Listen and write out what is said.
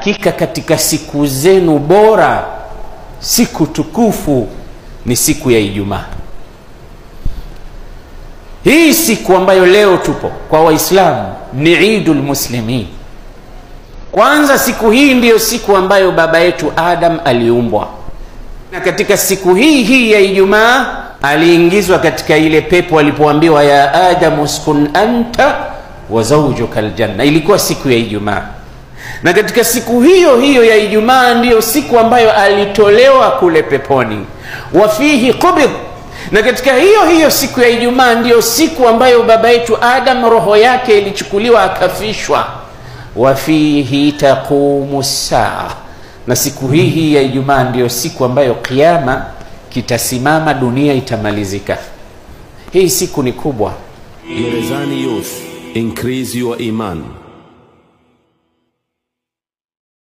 Hakika katika siku zenu bora, siku tukufu ni siku ya Ijumaa. Hii siku ambayo leo tupo kwa Waislamu ni Eidul Muslimin. Kwanza siku hii ndiyo siku ambayo baba yetu Adam aliumbwa. Na katika siku hii ya Ijumaa aliingizwa katika ile pepo alipoambiwa ya Adam uskun anta wa zawjuka aljanna. Ilikuwa siku ya Ijumaa. Na katika siku hiyo hiyo ya Ijumaa ndiyo siku ambayo alitolewa kule peponi. Wa fihi qubid. Na katika hiyo hiyo siku ya Ijumaa ndiyo siku ambayo baba yetu Adam roho yake ilichukuliwa akafishwa. Wa fihi taqumu saa. Na siku hii ya Ijumaa ndiyo siku ambayo kiyama kitasimama, dunia itamalizika. Hii siku ni kubwa. Gerezani Youth, increase your iman.